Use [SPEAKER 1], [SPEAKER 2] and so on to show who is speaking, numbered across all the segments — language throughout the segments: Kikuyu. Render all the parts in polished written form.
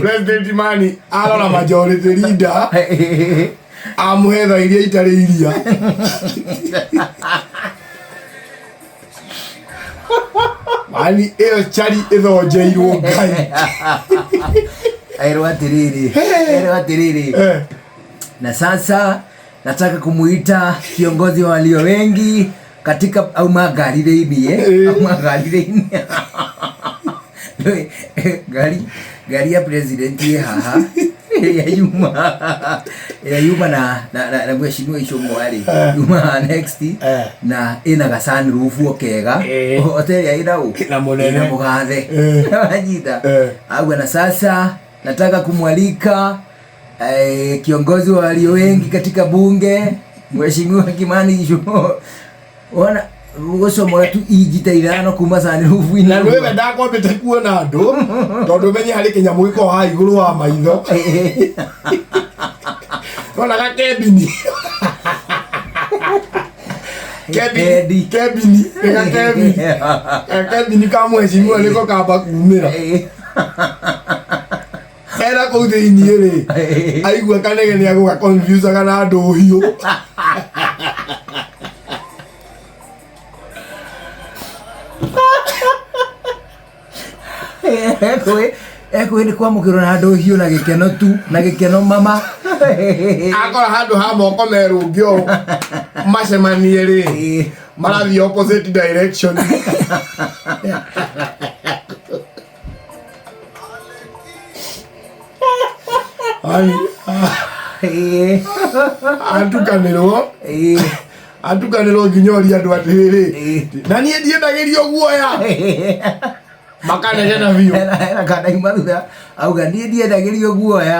[SPEAKER 1] President Mani arora majority leader amũhe tha iria itarĩ iria. Mani ĩyo cari ĩthonjeirwo Ngai.
[SPEAKER 2] Erwo atĩrĩrĩ, erwo atĩrĩrĩ, na sasa nataka kumuita kiongozi wa walio wengi katika auma ngari thĩinĩ, auma ngari thĩinĩ. Ngari ngari ya president ĩ haha ĩrĩa yuma, ĩrĩa yuma na mheshimiwa Ichung'wa rĩ, yuma next na ĩna ga sunroof o kega, o ta ĩrĩa ĩna ũ
[SPEAKER 1] Na mũnene.
[SPEAKER 2] Ĩna mũgathe. Wanyita? Auga na sasa nataka kumwalika kiongozi wa walio wengi katika bunge, Mheshimiwa Kimani Ichung'wa. Ona gũcomora tu inji ta 5 kuma sunroof-inĩ.
[SPEAKER 1] Na nĩwe ndakwambĩte kuona andũ tondũ menye harĩ kĩnyamũ gĩkoragwo haha igũrũ wa maitho. Ona gakebini.
[SPEAKER 2] Kendi.
[SPEAKER 1] Kebini, nĩ gakebini. Gakebini ka mheshimiwa nĩko kamba kumĩra. Ena kũu thĩiniĩ rĩ, aigua kanegene agũga confusaga na ndũhiũ.
[SPEAKER 2] Ekũĩ nĩ kwamũkĩrwo na ndũhiũ na gĩkeno tu, na gĩkeno mama.
[SPEAKER 1] Akora handũ ha moko merũngĩ ũũ macemanie rĩ, marathiĩ opposite direction. Ai, atukanĩrwo atukanĩrwo nginya oria andũ atĩrĩrĩ, na niĩ ndiendagĩrio guoya, makanegena biũ.
[SPEAKER 2] Hena kanaima thutha auga niĩ ndiendagĩrio guoya,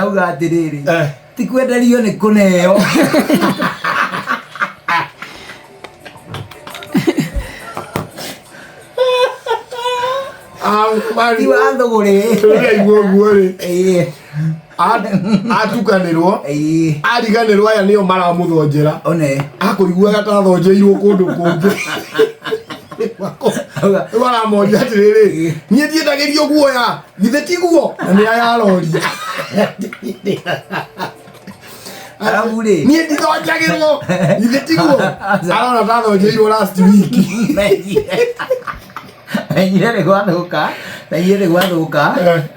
[SPEAKER 2] auga atĩrĩrĩ, ti kwenderio nĩ kũneo.
[SPEAKER 1] Ah,
[SPEAKER 2] Ti wa thũgũrĩ.
[SPEAKER 1] Rĩrĩa aigua ũguo rĩ, atukanĩrwo, ariganĩrwo aya nĩo maramũthonjera.
[SPEAKER 2] One.
[SPEAKER 1] Akũiguaga ta athonjeirwo kũndũ kũngĩ. Rĩu aramoria atĩrĩrĩ, niĩ ndiendagĩrio guoya, githĩ tiguo? Na nĩ aya aroria.
[SPEAKER 2] Arabu rĩ.
[SPEAKER 1] Niĩ ndithonjagĩrwo, githĩ tiguo? Arona ta athonjeirwo last week.
[SPEAKER 2] Menyire nĩ gwathũka, menyire nĩ gwathũka.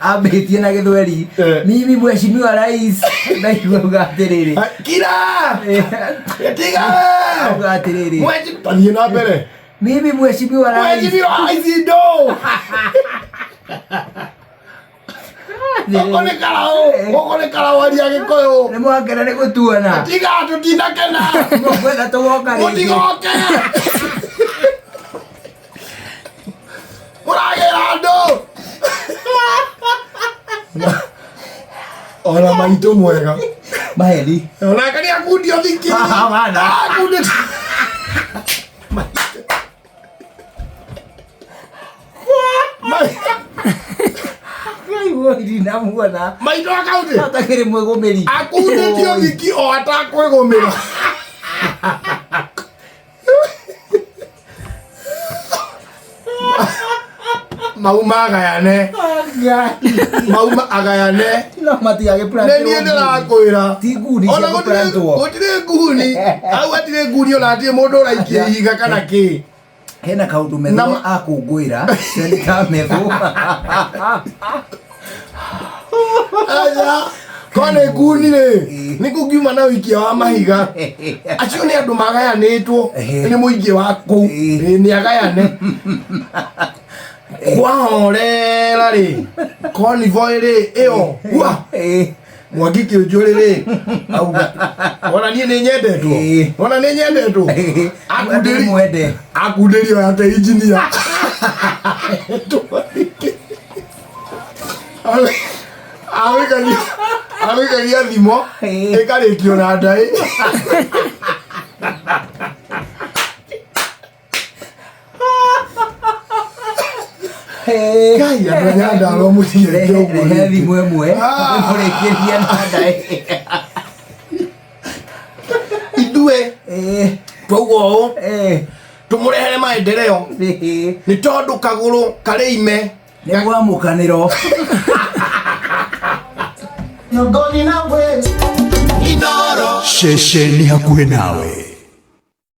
[SPEAKER 2] Ambĩtie na Gĩthweri, mimi mheshimiwa rais, ndaigua auga atĩrĩrĩ.
[SPEAKER 1] Kira! Tiga!
[SPEAKER 2] Auga atĩrĩrĩ.
[SPEAKER 1] Mweji, tathiĩ na mbere.
[SPEAKER 2] Mimi mheshimiwa rais.
[SPEAKER 1] Mheshimiwa rais ndo. Gũkũ nĩ karaũ, gũkũ nĩ karaũ aria Gĩkũyũ.
[SPEAKER 2] Nĩ mwakena nĩ gũtuona.
[SPEAKER 1] Tiga tũtinakena.
[SPEAKER 2] Mũkwenda tũgoka rĩngĩ.
[SPEAKER 1] Mũtigoke. Mũragĩra andũ. Ona maitũ mwega.
[SPEAKER 2] Maheni.
[SPEAKER 1] Onake nĩ akundio thiki.
[SPEAKER 2] Hapana.
[SPEAKER 1] Akundio.
[SPEAKER 2] Ndinamuona.
[SPEAKER 1] Maitũ akaunti.
[SPEAKER 2] Atakĩrĩ mwĩgũmĩri.
[SPEAKER 1] Akundĩtio thiki o atakwĩgũmĩra. Mauma agayane. Mauma agayane.
[SPEAKER 2] No matigagĩ
[SPEAKER 1] Nĩ niĩ ndĩrakwĩra.
[SPEAKER 2] Ti nguni
[SPEAKER 1] Ona
[SPEAKER 2] cia
[SPEAKER 1] gũtirĩ
[SPEAKER 2] gũplantwo.
[SPEAKER 1] gũtirĩ nguni. Hau hatirĩ nguni ona hatirĩ mũndũ ũraikia ihiga kana kĩ.
[SPEAKER 2] Hena kaũndũ Methu akũngũĩra Senator Methu.
[SPEAKER 1] Aca. Ko nĩ nguni rĩ, nĩ kũngiuma na ũikia wa mahiga. Acio nĩ andũ magayanĩtwo nĩ mũingĩ wa kũu. Nĩ agayane. Kwahorera rĩ, convoy rĩ, ĩyo, hua. Mwangi Kĩũnjũrĩ rĩ, auga, ona niĩ nĩ nyendetwo. Ona nĩ nyendetwo.
[SPEAKER 2] Akundĩri mwende.
[SPEAKER 1] Akundĩrio yake injinia. Agũikagia thimo ĩkarĩkio na ndaĩ. Ngai, andũ a Nyandarua mũtigeke ũguo
[SPEAKER 2] Rehe
[SPEAKER 1] rĩngĩ.
[SPEAKER 2] thimũ ĩmwe
[SPEAKER 1] Ah.
[SPEAKER 2] mũrĩkĩria na ndaĩ.
[SPEAKER 1] Ithuĩ twauga ũũ, tũmũrehere maendeleo nĩ tondũ kagũrũ karĩ ime.
[SPEAKER 2] Nĩ gwamũkanĩro.
[SPEAKER 3] Ceceni hakuhĩ nawe.